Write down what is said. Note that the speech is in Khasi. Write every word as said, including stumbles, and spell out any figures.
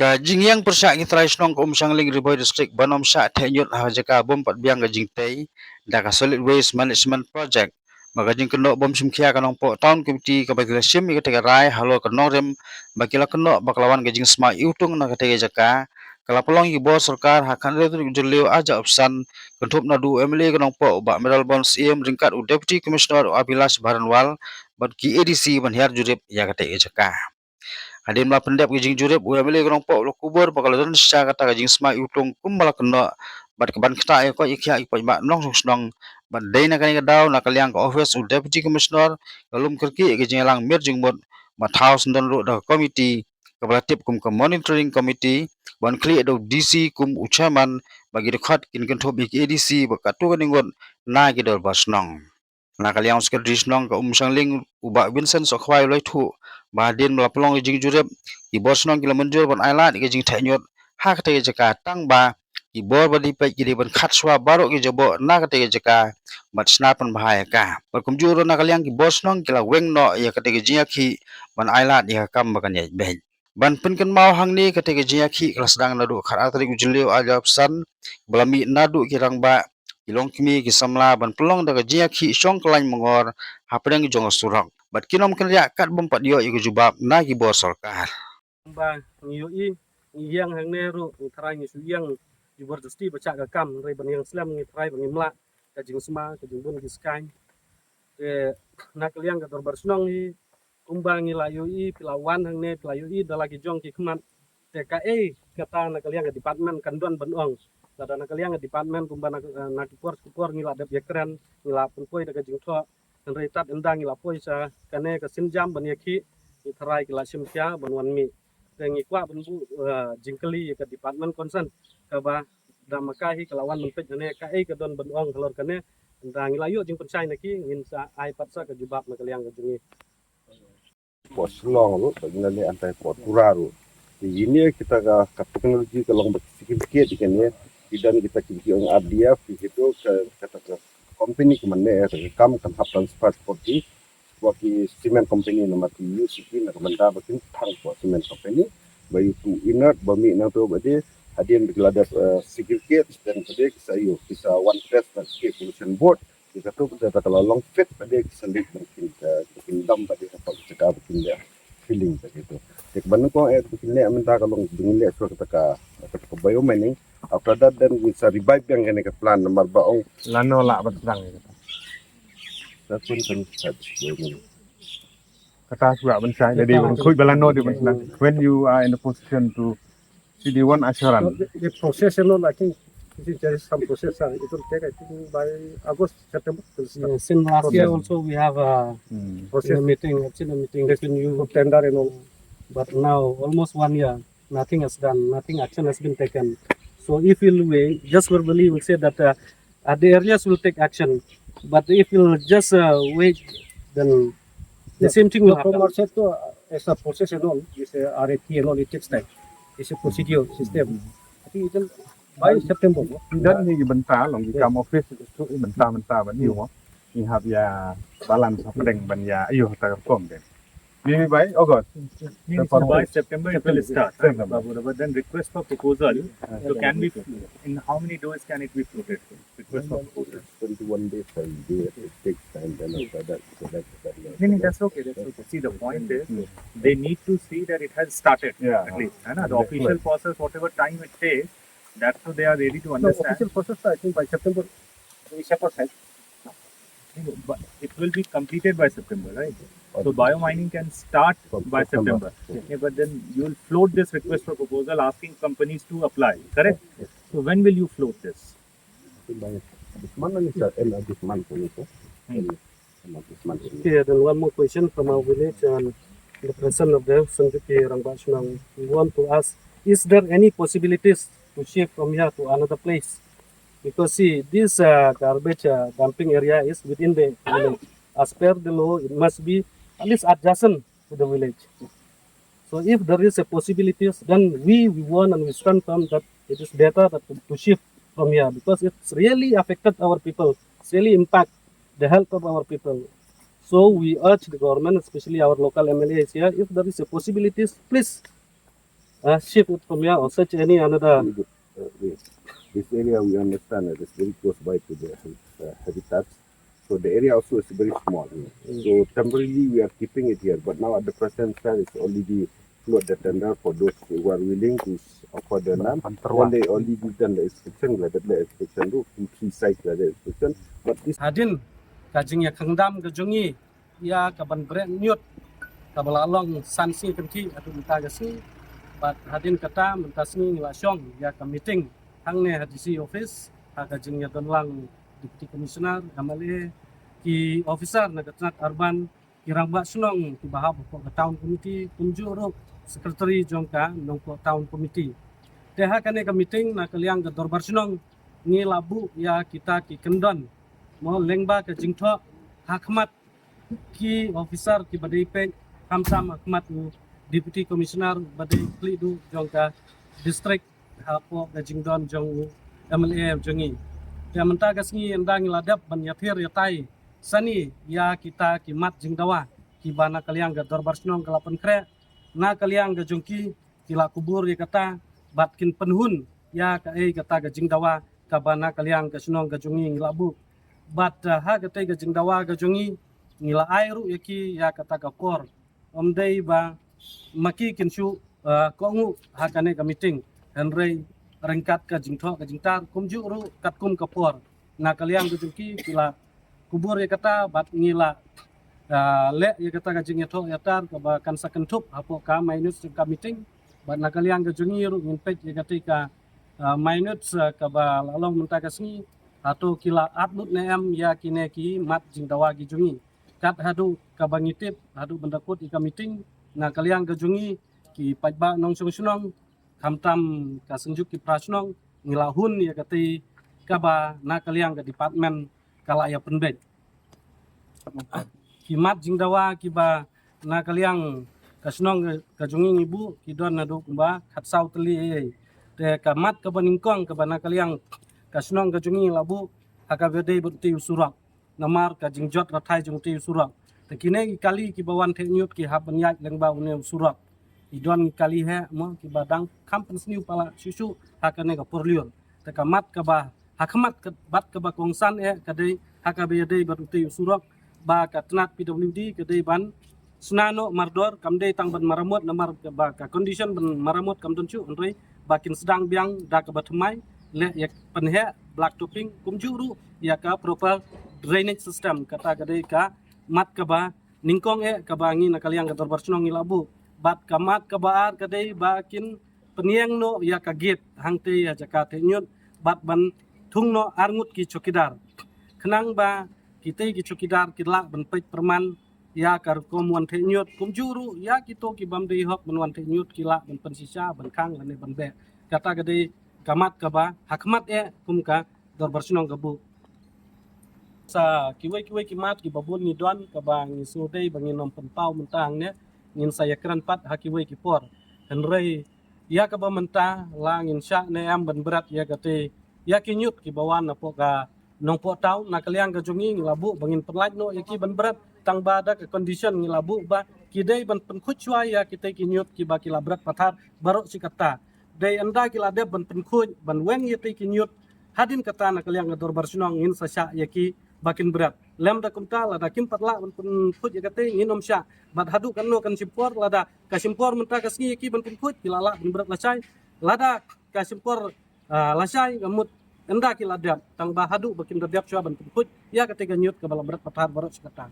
Ka jingïeng pyrshah ki trai shnong ka Umshangling, Ri Bhoi District ban ym shah theh ñiut ha jaka bym pat biang ka jingtei da ka Solid Waste Management Project, ba ka jingkynnoh bym shim khia ka Nongpoh Town Committee kaba ki la shim ïa katei ka rai halor ka nongrim ba ki la kynnoh ba ka la wan ka jingsma iwtung na katei ka jaka, ka la pynlong ïa ki bor sorkar ha ka khathynriew tarik u Jylliew arhajar arphew san, kynthup naduh u M L A ka Nongpoh u Bah Mayral Born Syiem ryngkat u Deputy Commissioner u Abhilash Baranwal bad ki A D C ban hiar jurip ïa katei ka jaka. Hadien ba la pyndep ka jingjurip, u M L A ka Nongpoh u la kubur ba ka la don shisha kata ka jingsma iwtung kumba la kynnoh bad ka ban ktah ïa ka koit ïa ka khiah ki paidbah nongshong shnong. Bad dei na kane ka daw, na ka liang ka office u Deputy Commissioner, ka lum kyrkieh ïa ka jingïalang mir jingmut, bad thaw syndon ruh da ka komiti kaba la tip kum ka Monitoring Committee ban khlieh da u D C kum u chairman, bad ki dkhot kin kynthup ïa ki A D C bad katto katne ngut na ki dorbar shnong. Na ka liang u Secretary Shnong ka Umshangling, u Bah Vincent Sohkhwai, u la ïathuh ba hadien ba la pynlong ka jingjurip, ki bor shnong ki la mynjur ban ailad ïa ka jingtheh ñiut ha katei ka jaka, tang ba ki bor ba dei peit ki dei ban khat shuwa baroh ki jaboh na katei ka jaka bad shna pynbha ïa ka. Bad kumjuh ruh na ka liang ki bor shnong ki la weng noh ïa katei ka jingïakhih ban ailad ïa ka kam ba kan ïaid beit. Ban pynkynmaw hangne, katei ka jingïakhih ka la sdang naduh khatar tarik u Jylliew arhajar arphew san, ba la mih naduh ki rangbah, ki longkmie, ki samla, ban pynlong da ka jingïakhih shong kyllaiñ mangor hapdeng jong ka surok. Bad kin ym kynriah kat bym pat ïoh ïa ka jubab na ki bor sorkar. Ba ngi ïohi, ngi ïeng hangne ruh, ngi tharai ngi shu ïeng jubor justi ba shah ka kam, hynrei ban ïeng slem ngi tharai ba ngim lah ka jingsma, ka jingbun ki skaiñ. Te na ka liang ka dorbar shnong hi, kumba ngi la ïohi, phi la wan hangne, phi la ïohi da la ki jong ki khmat. Te kaei kata na ka liang ka department kan don ban ong. Lada na ka liang ka department kumba na, na ki por ki por ngi la dep ïakren, ngi la pynpoi da ka jingthoh. Hynrei tad ynda ngi la poi sha kane ka sienjam ban ïakhih, ngi tharai ki la shim khia ban wan mih. Te ngi kwah ban buh, eh, jingkylli ïa ka department concern kaba da ma ka hi ka la wan ban peit kane, kaei ka don ban ong halor kane. Ynda ngi la ïoh jingpynshai na ki, ngin sa ai pat sa ka jubab na ka liang ka jong ngi. Por shlong ruh, ba ngi la leh hangtai por Tura ruh. Te ïa kine kita ka, ka teknoloji ka long ba ki certificate ïa kine, ki don kita ki, ki ong R D F, ki kito ka, kata ka company ka mane, ka kam kan hap transfer support ki, wa ki cement company namar ki use ki na ka bynta ba kin thang wa cement company, ba ïa u inert ba mih nangto ba dei, hadien ba ki la dep, eh, segregate, then ba dei ki sa ïa u, ki sa wan test na State Pollution Board, ïa kato ba dei ba ka la long fit ba dei ki sa leit ban kin, eh, ban kin dam ba dei ka pok jaka ba kin dei filling ba dei to. Te ka ban ko eh ba kin leh mynta ka long ba kin leh shuwa kata ka, kata ka bio mining. After that then ngin sa revive biang kane ka plan namar ba ong. Lano lah ban sdang ïa kata. Sa pun kan sa bio mining. Kata shuwa ban sa dei ban khuid ba lano dei ban sdang. When you are in a position to see the one assurance. So the, the process and all, I think, if there is some process, uh, it will take, I think, by August, September, it will start. Yeah, since last year also we have a, hmm, process, in a meeting, I've seen a meeting, yes, between you, for tender and all. But now, almost one year, nothing has done, nothing action has been taken. So if we'll wait, just verbally we'll say that, uh, uh, the areas will take action. But if we'll just, uh, wait, then the, yeah, same thing will, no, happen. From our side to, uh, as a process and all, it's a R F P and all, it takes time. It's a procedure, system. I think it will by September, no? Ki don hi ki bynta long ki, yes, kam office tu ki bynta bynta ban ïoh. Ngi hap ïa balance hapdeng ban ïa ïoh ta ka rukom de. Maybe by August. Means by September it will start, right? September. But then request for proposal. So can we, in how many days can it be floated? Request for proposal. Twenty-one days, thirty days, it takes time, then after that, so that, that, yeah. No, no, that's okay, that's okay. See, the point is, they need to see that it has started, yeah, at least, hai na? The official process, whatever time it takes, that's what they are ready to understand. No, official process, I think, by September, we shall process. But it will be completed by September, right? So biomining can start by September. September. Yeah, but then you will float this request for proposal asking companies to apply, correct? Yes. So when will you float this? By this month only, sir. End of this month only, sir. Hmm. End of this month only. Okay, then one more question from our village and the presence of the Sengjuki Rangbah Shnong. We want to ask, is there any possibilities to shift from here to another place? Because see, this, uh, garbage, uh, dumping area is within the village. As per the law, it must be at least adjacent to the village. So if there is a possibility, then we, we want and we stand firm that it is better that to, to shift from here because it's really affected our people, it's really impact the health of our people. So we urge the government, especially our local M L A is here, if there is a possibility, please Uh, shift it from here or search any another. Uh, this, this area we understand that is very close by to the uh, habitats. So the area also is very small. So temporarily we are keeping it here, but now at the present time it's already float the tender for those who are willing to offer the land. Then they already done the inspection, like that the inspection do, two, three sites like the inspection. But this Hadien ka jingïakhyndam ka jong ngi ïa ka ban bret ñiut kaba la long san sngi kynthih haduh mynta ka sngi. Bad hadien kata mynta sngi ngi la shong ïa ka meeting hangne ha D C office ha ka jingïadonlang Deputy Commissioner, M L A, ki officer na ka tnat urban, ki rangbah shnong kiba hap hapoh ka town committee, kumjuh ruh secretary jong ka Nongpoh Town Committee. Te ha kane ka meeting na ka liang ka dorbar shnong ngi la buh ïa kita ki kyndon mo lyngba ka jingthoh ha khmat ki officer kiba dei peit, khamtam ha khmat u Deputy Commissioner ba dei khlieh duh jong ka district hapoh ka jingdon jong u M L A jong ngi. Te mynta ka sngi ynda ngi la dep ban ïapher ïatai sani ïa kita ki mat jingdawa kiba na ka liang ka dorbar shnong ka la pynkhreh, na ka liang ka jong ki ki la kubur ïa kata bad kin pynhun ïa kaei kata ka jingdawa kaba na ka liang ka shnong ka jong ngi ngi la buh. Bad uh, ha katei ka jingdawa ka jong ngi ngi la ai ruh ïa ki ïa kata ka por. Ym dei ba ma ki kin shu uh, kohnguh ha kane ka meeting, hynrei ryngkat ka jingthoh ka jingtar kumjuh ruh katkum ka por na ka liang ka jong ki ki la kubur ïa kata bad ngi la uh, leh ïa kata ka jingïathoh ïatar kaba kan sa kynthup hapoh ka minutes jong ka meeting. Bad na ka liang ka jong ngi ruh ngin peit ïa katei ka uh, minutes uh, kaba la long mynta ka sngi, hato ki la ap lut ne em ïa kine ki mat jingdawa ki jong ngi. Kat haduh kaba ngi tip haduh ban da kut ïa ka meeting, na ka liang ka jong ngi ki paidbah nongshong shnong, khamtam ka Synjuk ki Phra Shnong, ngi la hun ïa katei kaba na ka liang ka department ka la ïa pynbeit. Ki mat jingdawa kiba na ka liang ka shnong ka jong ngi ngi buh ki don naduh kumba khatsaw tylli ei ei. Te ka mat kaba nyngkong kaba na ka liang ka shnong ka jong ngi la buh ha kaba dei bad utei u surok. Namar ka jingjot rathai jong utei u surok. Te kine ki kali kiba wan theh ñiut ki hap ban ïaid lyngba une u surok. Ki don ki kali heh mo kiba dang kham pynsniew palat shuh shuh ha kane ka por lyiur. Te ka mat kaba ha khmat ka, bad kaba kongsan eh ka dei ha kaba ïadei bad utei u surok ba ka tnat P W D ka dei ban shna noh mardor, kam dei tang ban maramot namar ba ka condition ban maramot kam don shuh, hynrei ba kin sdang biang da kaba thymmai, leh ïa pynheh black topping kumjuh ruh ïa ka proper drainage system. Kata ka dei ka mat kaba nyngkong eh kaba ngi na ka liang ka dorbar shnong ngi la buh. Bad ka mat kaba ar ka dei ba kin pynïeng noh ïa ka gate hangtei ïa jaka theh ñiut bad ban thung noh arngut ki chowkidar, khnang ba kitei ki chowkidar ki lah ban peit pyrman ïa ka rukom wan theh ñiut, kumjuh ruh ïa kito ki bym dei hok ban wan theh ñiut ki lah ban pynshisha, ban khang lane ban beh. Kata ka dei ka mat kaba ha khmat eh kum ka dorbar shnong ka buh. Sa kiwei kiwei ki mat kiba bun ngi don kaba ngi shu dei ba ngin ym pynpaw mynta hangne, ngin sa ïakren pat ha kiwei ki por. Hynrei ïa kaba mynta la ngin shah ne em ban bret ïa katei ïa ki ñiut kiba wan napoh ka Nongpoh Town. Na ka liang ka jong ngi ngi la buh ba ngin pynlait noh ïa ki ban bret, tang ba da ka condition ngi la buh ba ki dei ban pynkhuid shuwa ïa kitei ki ñiut kiba ki la bret pathar baroh shi katta. Dei ynda ki la dep ban pynkhuid ban weng ïa tei ki ñiut, hadien kata na ka liang ka dorbar shnong ngin sa shah ïa ki ba kin bret. Lem da kumta lada kim pat lah ban pynkhuid ïa katei ngin ym shah. Bad haduh katno kan shim por, lada ka shim por mynta ka sngi ïa ki ban pynkhuid, ki la lah ban bret lashai. Lada ka shim por ah, lashai ka mut ynda ki la dep, tang ba haduh ba kim da dep shuwa ban pynkhuid ïa katei ka ñiut kaba la bret pathar baroh shi katta.